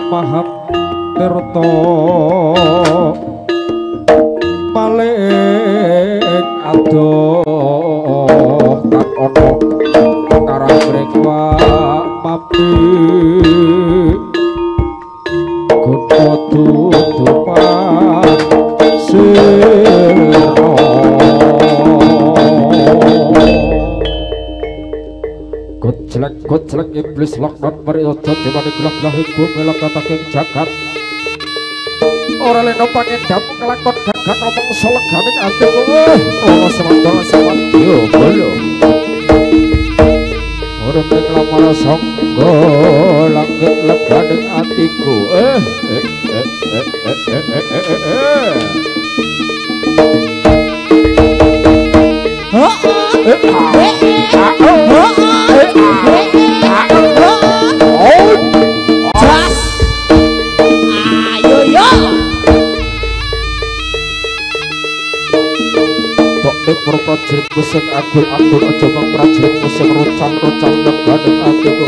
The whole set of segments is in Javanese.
Mahat tirta paling adoh kang ana karang mrikwa mapi guna tutupan sira. Gojlek-gojlek iblis laknat mari aja dewani gelah-gelah ibu melekataking jagat. Ora lena pangendam kelakon gagak ngomong seleganing atiku. Ora sewandol sawadya bala. Ora ing sangga langit leganing atiku. Jas. Ayo yo. Tok para prajurit musik agul-agul aja mung prajurit musik rucang-rucang leganing atiku.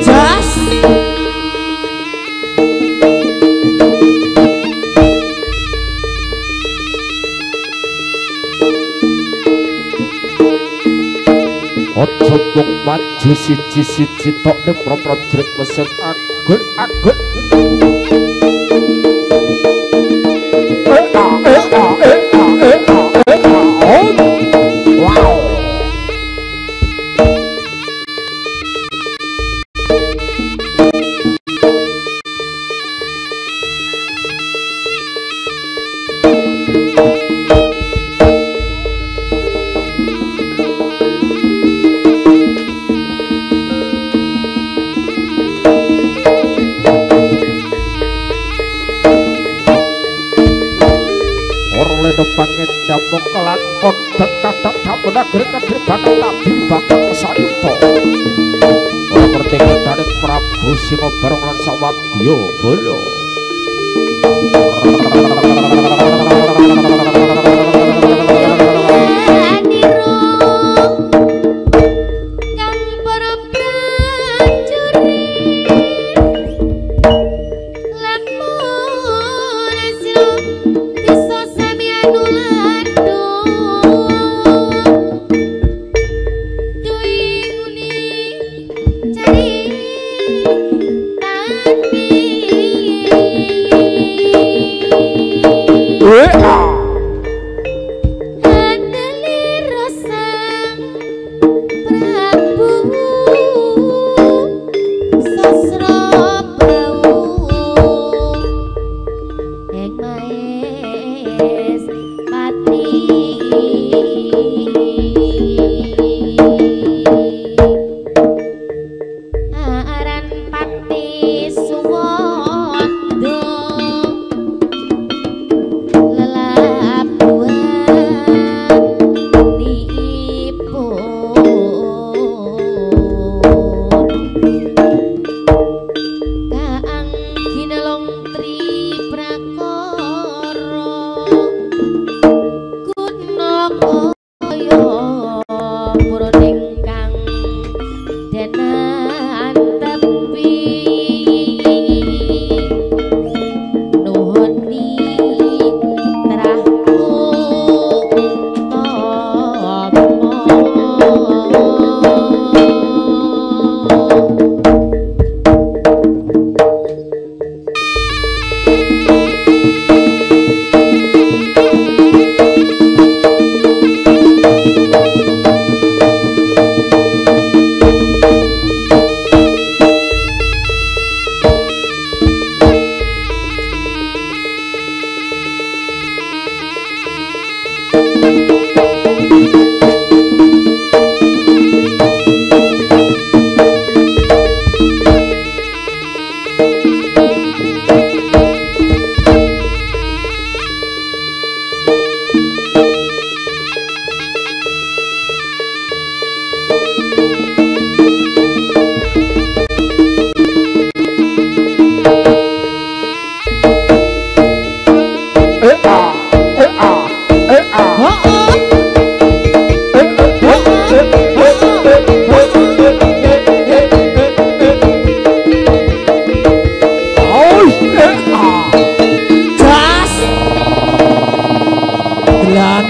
Jas. Aja mung maju siji-siji tok ning para prajurit mesin agul-agul. Wow. Pangendamung kelakon dekadak dapunagri kedri bakal tabi bakal sayuta. Ora ngerti kendane Prabu Singobarong lan sawadya bala. Thank you.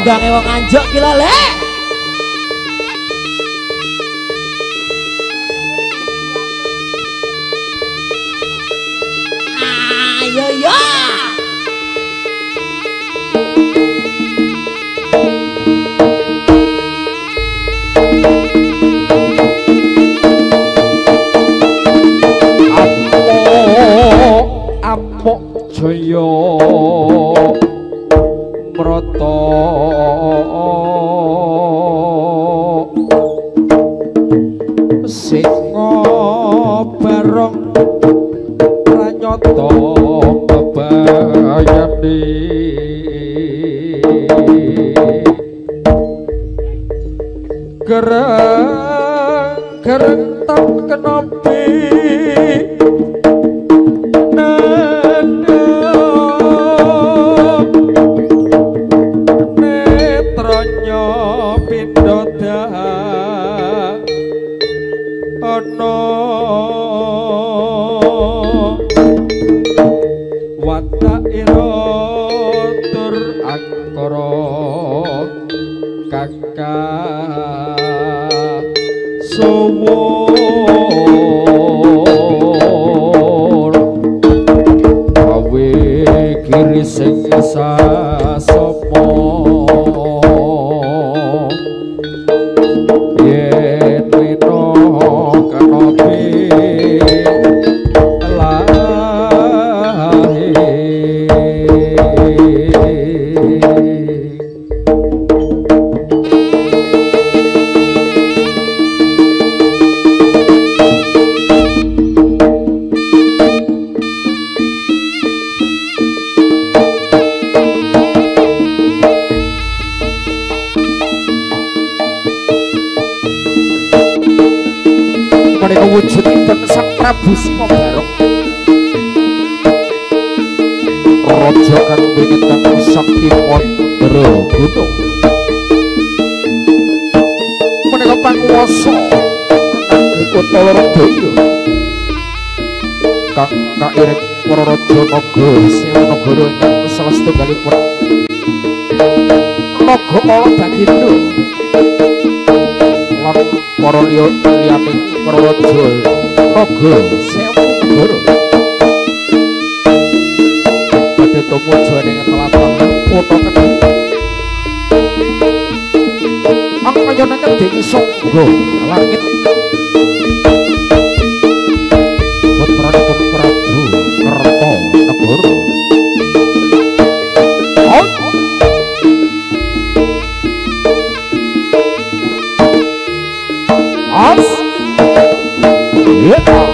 Kendhange wong Nganjuk ki lho, Lek. Ayo ya. Amok amok jaya mrata singa barong pranyata bebayani gereng gereng tak kenopi suwur awe kiri sing sasama yen wino kanopi wujudipun Sang Prabu Singobarong raja kang wingetang sakti mandraguna menika panguwasa negeri kutha Lorobaya kang kairing para raja naga sewu nagara ingkang salah setunggalipun Naga Kala Bagindo lan para liyane para raja naga sewu negara badhe tumuju ing tlatah kutha Kediri angkaya nang sangga langit putranipun Prabu Kertanegara. As yeah.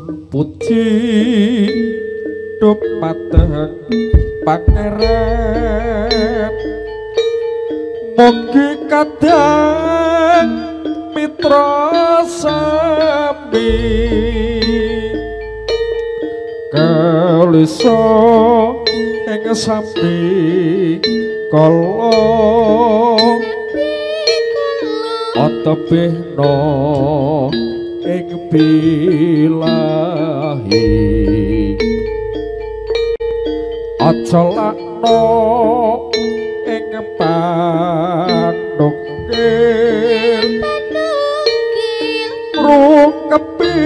Puji dumateng pangeran, mugi kadang mitra sami kelisa ing sambi kala atebihna ing bilahi aja lakno ing panukil rungkepi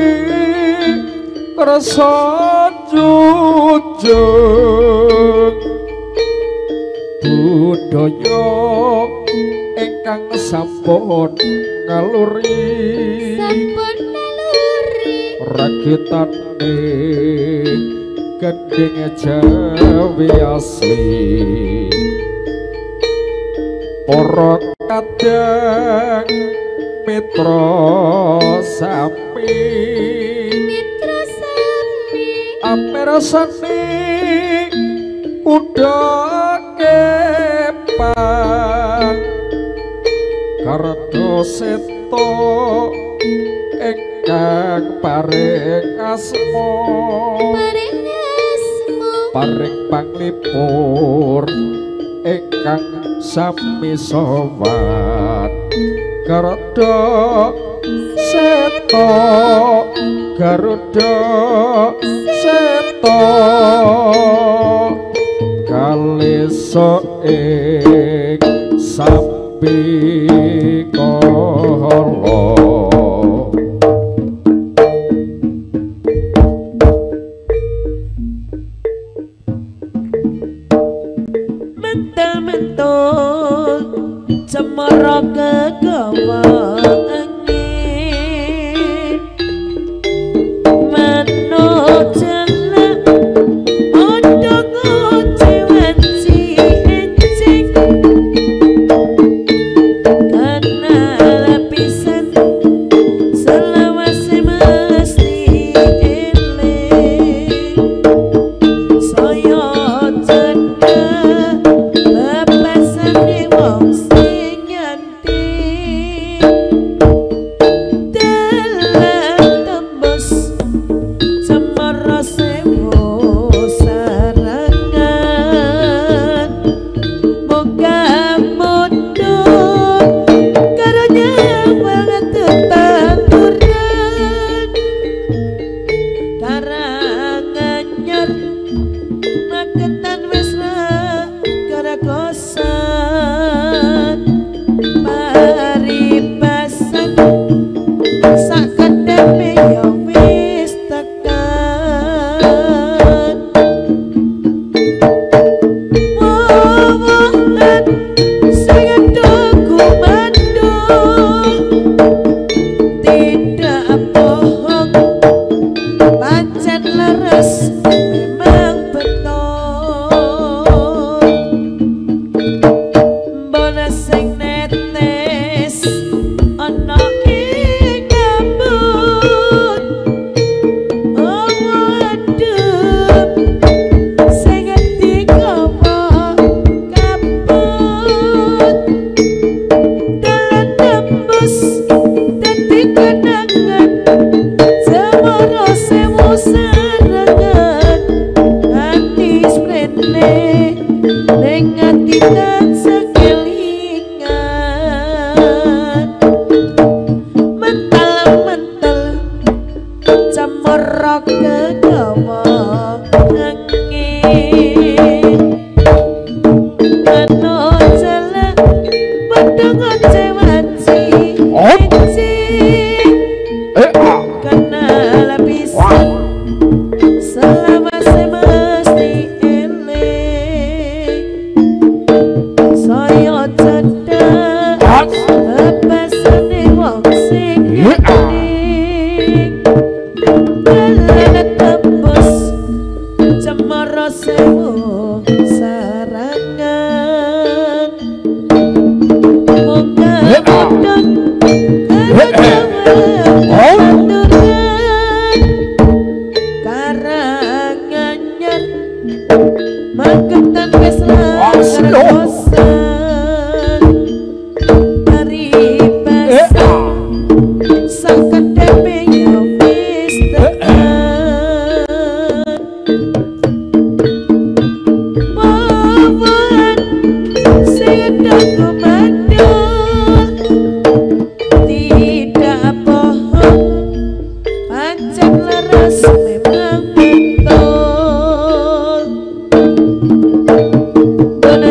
kersa jujung budaya ingkang sampun ngaluri rakitane gendhing Jawi asli para kadang mitra sami amersani kuda kepang Garda Seta ingkang paring asma paring panglipur ingkang sami sowan Garda Seta Garuda Seta kalisa ing sambi kala. Mentul-mentul cemara kegawa angin manut jelek padha ngoci encing kenal pisan selawase mesti eling saya cedhak bebasane wong sing nyanti dalan tembus cemara sewu sarangan moga mundur karo nyawang tetanduran Karanganyar maketan wis ra karakosan paribasan sak kedhepe ya wis tekan wowohan sing entuk kumandung tidak bohong pancen leres memang betul mbone sing netes ana ing gambut adem sing digawa kabut dalan tembus dadi kenangan cemara sewu sarangan ati sprene ning ati tansah kelingan mental-mental cemara kegawa angin manut jelek padha ngoce-waci encing kenal pisan selawase mesti eling saya cedhak bebasane wong sing ngerti dalan tembus cemara sewu sarangan moga mudhun karo nyawang tetanduran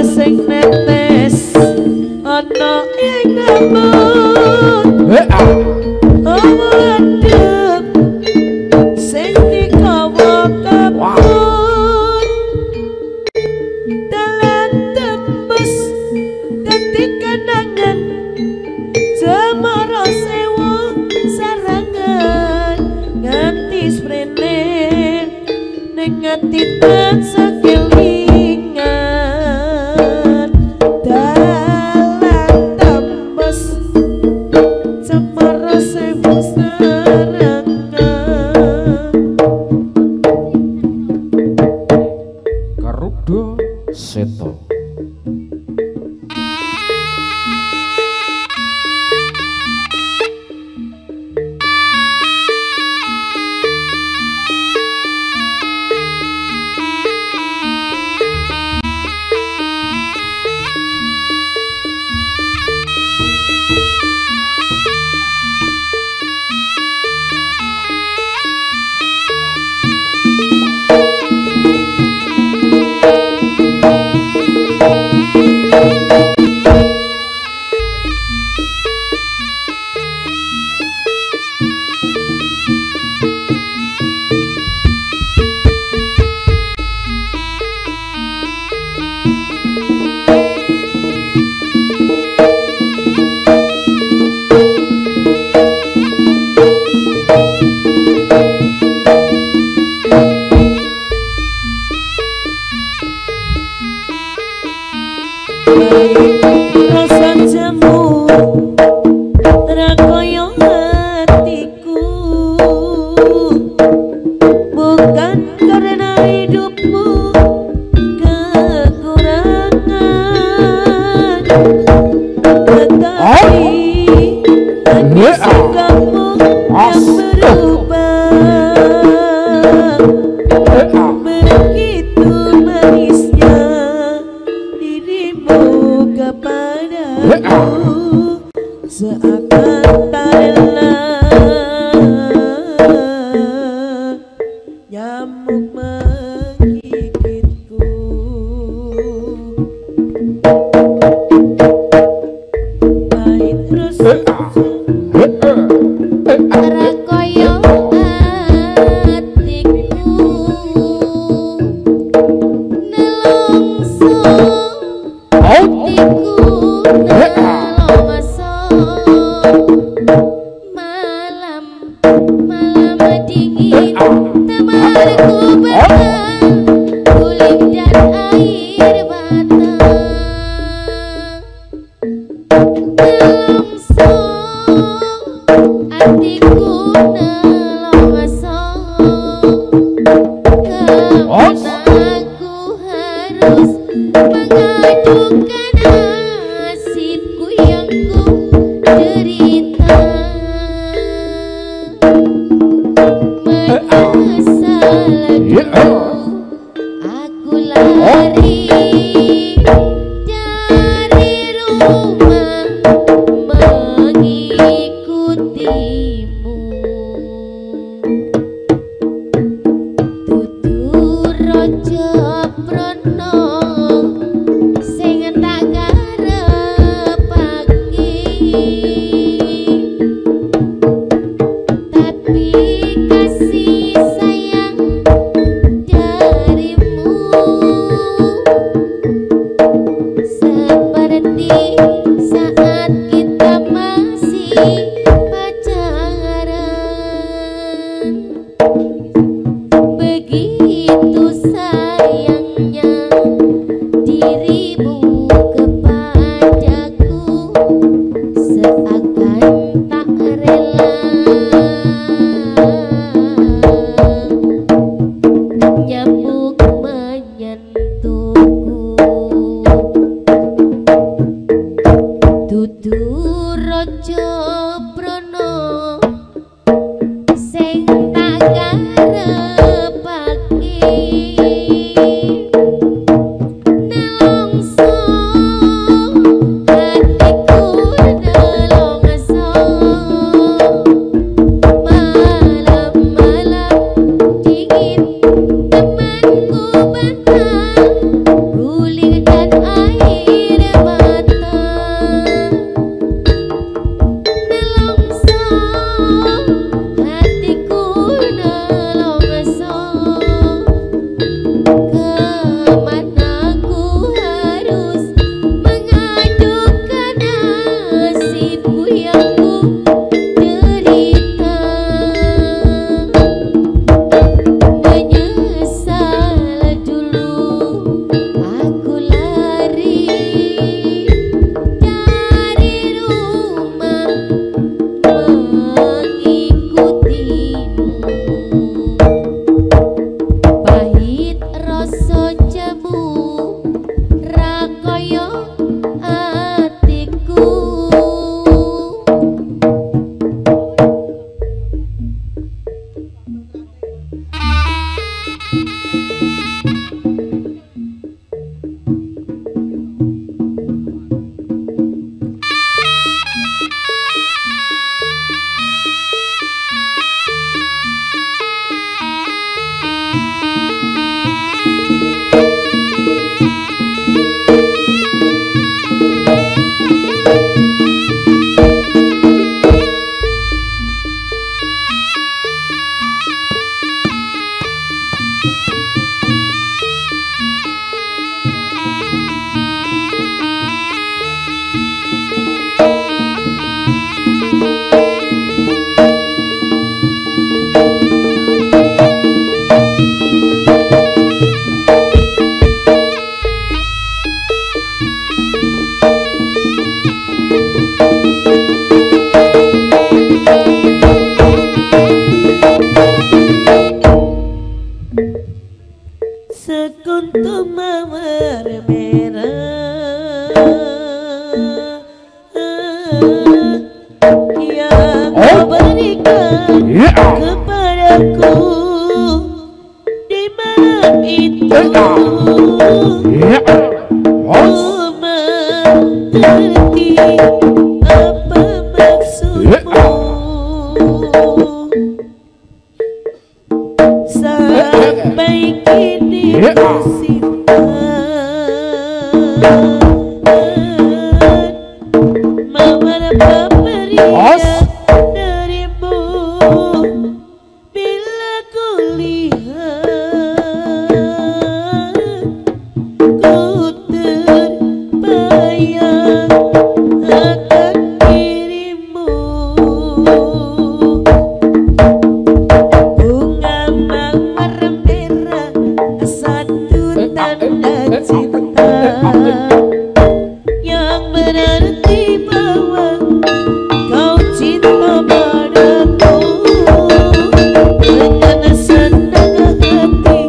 sing netes ana ing rambut. Adem sing dikawa kabut dalan tembus dadi kenangan cemara sewu sarangan nganti sprene ning ati tansah kelingan dalan tembus cemara sewu sarangan. Garuda Seta. Rasa jamu ra koyo hatiku, bukan karena hidupmu kekurangan, tetapi hanya sikapmu yang berubah. Begitu manisnya dirimu kepadaku, seakan tak rela nyamuk menggigitku. Pahit rasa Ora kaya atiku nelongso atiku nelongso. mengerti apa maksudmu. Sampai kini ku simpan mawar pemberian darimu. Bila ku lihat, ku terbayang akan dirimu. Bunga mawar merah, satu tanda cinta yang berarti bahwa kau cinta padaku. Dengan senang hati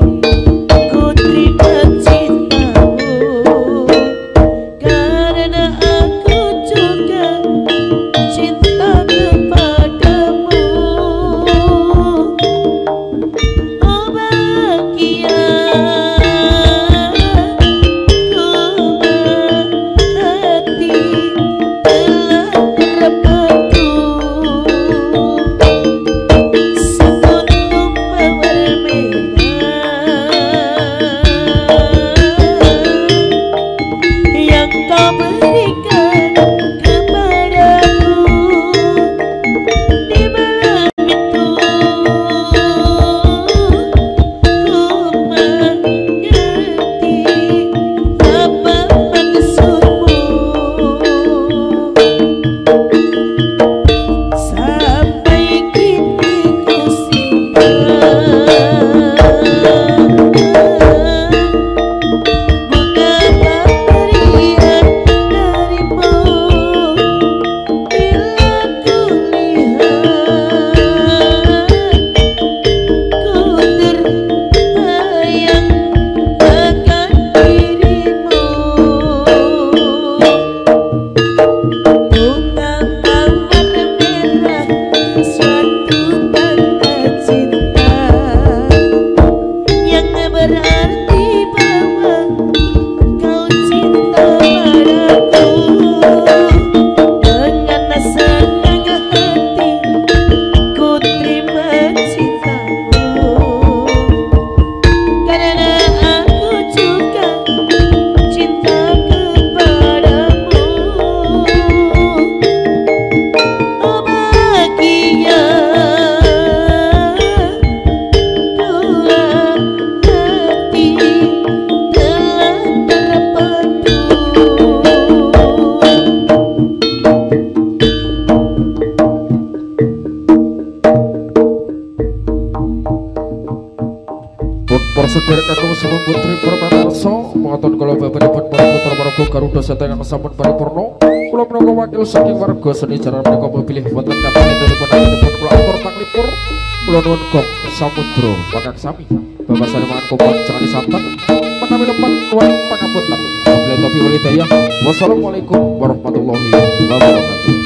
ku terima cintamu, karena aku juga cinta kepadamu. Oh bahagia ku hati telah terpadu. Sekuntum mawar merah yang kau berikan kepadaku di malam itu, ku mengerti apa maksudmu. Sampai kini ku simpan bunga pemberian darimu. Bila ku lihat, ku terbayang akan dirimu. Bunga mawar merah, suatu tanda cinta yang berarti bahwa kau cinta padaku. Dengan senang hati ku terima cintamu, karena aku juga cinta kepadamu. Oh bahagia dua hati telah terpadu. Pun para sedherek kakung sampun putri permanarsa mengaton kula bapanipun para putra paraga Garuda sedaya ingkang sampun paripurna. Kula minangka wakil saking warga seni jaran menika bilih wonten kapanipun pun kula atur panglipur. Kula nuwun gong samudra pakaksami. Bapak salimangan kompak jangan santen menawi lepat nuwun pangapunten. Wabillahi taufiq wal hidayah. Wassalamualaikum warahmatullahi wabarakatuh.